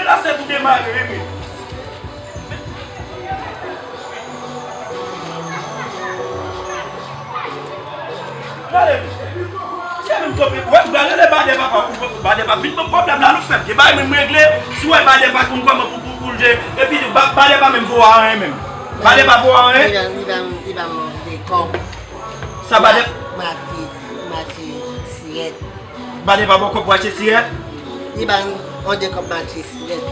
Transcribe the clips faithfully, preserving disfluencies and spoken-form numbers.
Mwen la se pou demare, wi, wi. Gade, se menm kote, wè, gade le Badè papa, ou, ou, Badè pa vin ban pwoblèm la, nou fè gen bagay menm regle, si wè Badè pa konn kòman pou, pou, pou l jere, epi Ba-, Badè pa menm vo a anyen menm. Badè pa vo a anyen. Li ban, li ban, li ban de kòb. Sa Badè? M achte, m achte sirèt. Badè pa ba w kòb pou achte sirèt? Li ban yon de kòb m achte sirèt.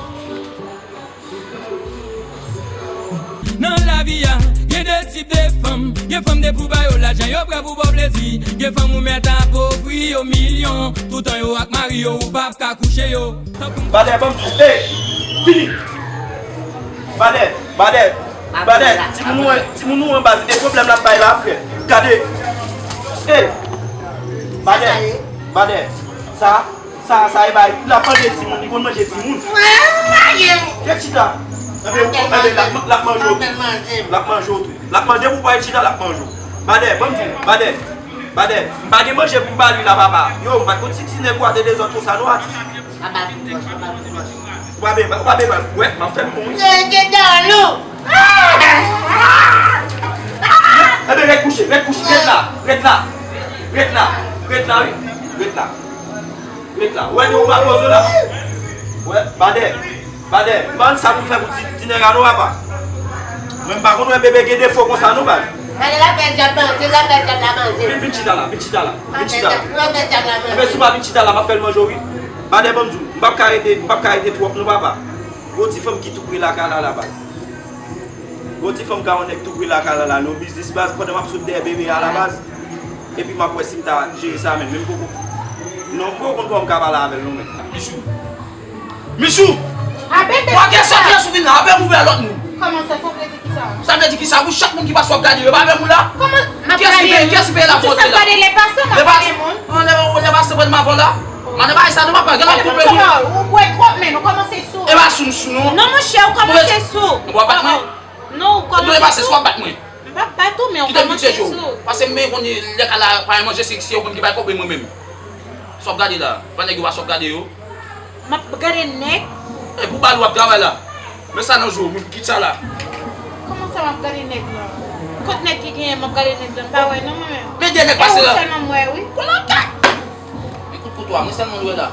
Nan lavi a, gen de tip de fanm. Gen fanm depi w ba yo lajan, yo prè pou ba w plezi. Gen fanm ou mèt apovri yo milyon. Toutan yo ak mari yo, ou p ap ka kouche yo. Tankou m. Badè, ban m di w. Ey! Vini! Badè, Badè, Badè, timoun ou an, timoun ou an baz, e pwoblèm l ap bay la, frè. Gade. Ey! Badè, Badè, sa, sa, sa e bay, l ap manje timoun, li konn manje timoun. Ret chita. Enben, enben, l ap, l ap manje w tou. L ap manje w tou. L ap manje pou w pa ret chita, l ap manje w. Badè, ban m di w, Badè, Badè, m pa gen manje pou m ba li la, papa. Yo, m pa t konn si ti nèg ou a te dezòd konsa non, atis. Ou pa bezwen, ou pa bezwen, wè, m ap fè l pou ou. Nèg ki dan nou. Enben, ret kouche, ret kouche, ret la, ret la, ret la, ret la, wi, ret la, ret la. Ou wè de ou pa poze la. Wè, Badè, Badè, m pa konn sa pou m fè pou ti, ti nèg a non, papa. Mwen m pa konn wè bebe gen defo konsa non, baz. Gade l ap bay djab manje, l ap bay djab la manje. Vin, vin chita la, vin chita la, vin chita la. L ap bay djab la manje. Enben, si w pa vin chita la, m ap fè l manje w, wi. Badè, ban m di w, m p ap ka rete, m p ap ka rete twòp non, papa. Gon ti fanm ki tou pre lakay la, la, baz. Gon ti fanm ka yon nèg tou pre lakay la, la, nan yon biznis, baz, pandan m ap sot dèyè bebe a, la, baz. Epi m ap wè si m ta jere sa, men, men m poko. Non, m poko konn kòman m ka pale avè l, non, men. Michou! Michou! Abe, bebe. Wa gen sòt lè sou vin la, abe m ouvè lòt moun. Kòman sa, sa vle di kisa? Sa vle di kisa? Pou chak moun ki pase w ap gade yo, pa menm ou la? Kòman m ap gade moun? Kiyès ki peye la fòt la? Lè pase, lè pase pran m avan la. Madan bagay sa nou papa, gen lòt koupe moun. Ou bwè twòp men, ou kòmanse sou. E pa sou m sou non. Non monchè, ou kòmanse sou. Ou ap bat mwen? Non, ou kòmanse sou. Ou pase sou ap bat mwen. M p ap bat ou, men ou kòmanse sou. Paske m men konn lè ka la pa manje, se, se yo menm ki bay kòb mwen menm. Sa w ap gade la, pa nèg yo pa sa w ap gade yo. M ap gade nèg. E pou bal w ap travay la. Men sa nan je w, moun kit sa la. Kòman sa m ap gade nèg la? Kot nèg ki genyen m ap gade nèg la, m pa wè non mwen menm. Men de nèg pase la. E ou sèlman m wè wi. Kono kat! Men kout kouto a, mwen sèlman l wè la.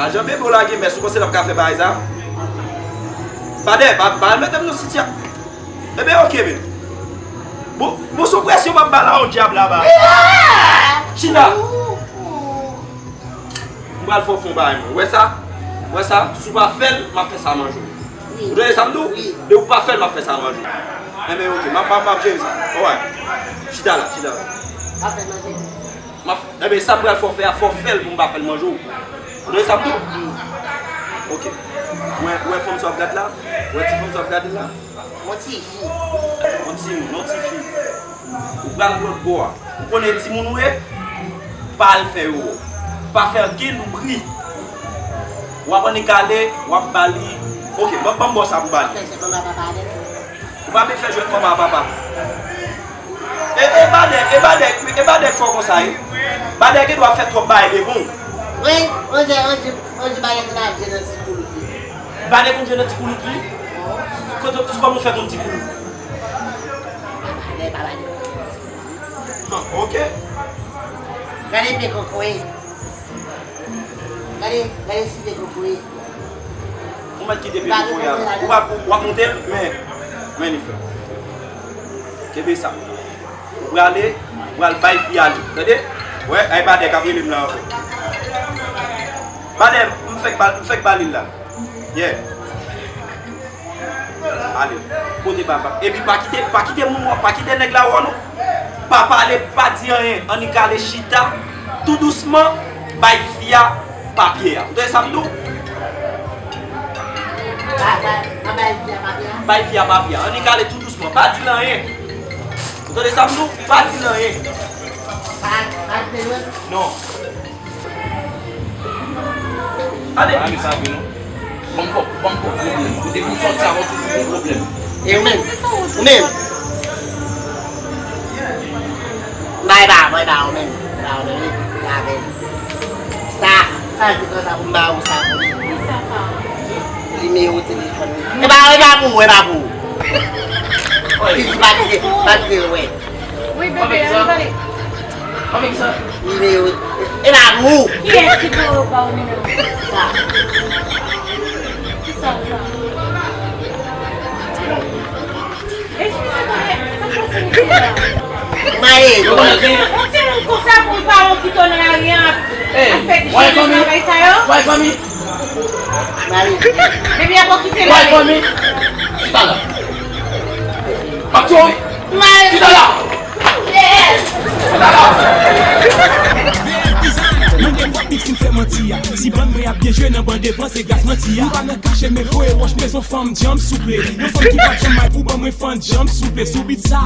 A jan bebe w lage mès, ou panse l ap ka fè bagay sa? Badè, pa, pa al mete m nan sitya. Enben, oke, men. Bon, bon, se yon presyon m ap ba la, yon dyab laba. Chita. M pral fè w fè yon bagay, mwen. Ou wè sa? Ou wè sa? Si w pa fè l, m ap fè sa manje w. Ou tande sa m di w? Depi w pa fè l, m ap fè sa manje w. Enben, oke, m ap, m ap, m ap jere sa. Alright. Chita la, chita la. M ap, enben, sa m pral fè w fè a, fò w fè l pou m pa fè l manje w. Ou tande sa m di w? Oke. Ou wè, ou wè fanm sa w ap gad la? Ou wè ti fanm sa w ap gade la? Yon ti fi. Yon timoun, yon ti fi. Ou pral lòt bò a. Ou konnen timoun ou ye? Pa al fè yo wè w. Pa fè ankenn bri. W ap annik ale, w ap ba li. Oke, ban, ban m ba w sa pou ba li. Ou pa bezwen fè jwèt manman ak papa. E, e Badè, e Badè, e Badè fò konsa, wi. Badè gen dwa fè twòp bagay devan w. Wi, on di, on di, on di Badè konn ap jwe nan ti koulout li. Badè konn jwe nan ti koulout li? Kote, kòman w fè konn ti koulout? Papa, lè papa li konn jwe nan ti koulout li. Ah, oke. Gade pye kokoye. Gade, gade si pye kokoye. Ou mèt kite pye kokoye a. Ou ap, w ap monte l, men, men li fè. Kenbe sa. Ou prale, ou pral bay fi a li. Tande? Wè, ay Badè k ap rele m la ankò. Badè, m fèk ba, m fèk ba li l la. Yeah. Ale. Pote ba, ba. Epi pa kite, pa kite moun, pa kite nèg la wè w non. Pa pale, pa di anyen. Annik ale chita. Tou dousman, bay fi a papye a. Ou tande sa m di w? Pa, pa, pa bay fi a papye a. Bay fi a papye a. Annik ale tou dousman. Pa di l anyen. Ou tande sa m di w? Pa di l anyen. Pa, pa di l anyen. Non. Ale. Pa gen sa vre non. Ban m kòb, ban m kòb pwoblèm. Depi m sòti avè w toujou gon pwoblèm. E ou menm? Ou menm? Bay ba, bay ba, ou menm. Ba, ou menm, wi, ou avè l. Sa, Sa di konsa pou m ba ou sa pou li. Nimewo telefòn li. E pa, e pa pou ou, e pa pou ou. Li di pa kite, pa kite l wè. Wi, bebe, ann pale. Nimewo, e pa pou ou. Kiyès ki ba w, ba w nimewo? Sa. Kisa w sa? Eskize mwen, sa k pase misye la? Maye. Yon timoun konsa pou yon paran ki to nan lari an ap, ap fè jezi travay sa yo? Maye. Depi apre w kite lari. Chita la. M ap tiye w wi. Maye. Chita la. Chita la. Mande w ap pikin fè manti a. Si bann mwen ap byen jwe nan ban devan, se gras manti a. M pa nan kache men voye wòch mezon fanm djanm souple. Yon fanm ki pa t janm may pou ban mwen fann djanm souple. Sou bit sa,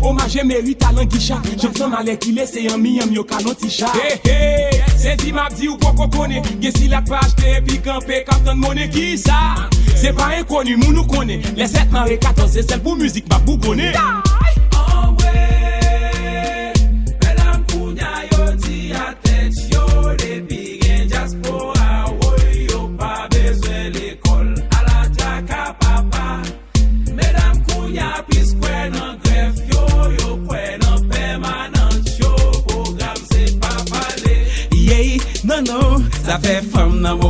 omaj e merit Alan Guicha. Jan fanm alèkile se an miyanm yo ka lonti cha. Hey, hey, se di m ap di ou poko konnen. Gen sila k pa achte epi kanpe k ap tann monnen kisa. Se pa enkoni moun ou konnen. Lè sèt mare katòz se sèl pou mizik m ap bougonnen. Anmwe, medam kounya yo di a tèt yo depi gen dyaspora, woy yo pa bezwen lekòl. Ala traka papa. Medam kounya plis kwè nan grèf yo, yo kwè nan pèmanans yo. Pwogram se pa pale. Yey, non, non, zafè fanm nan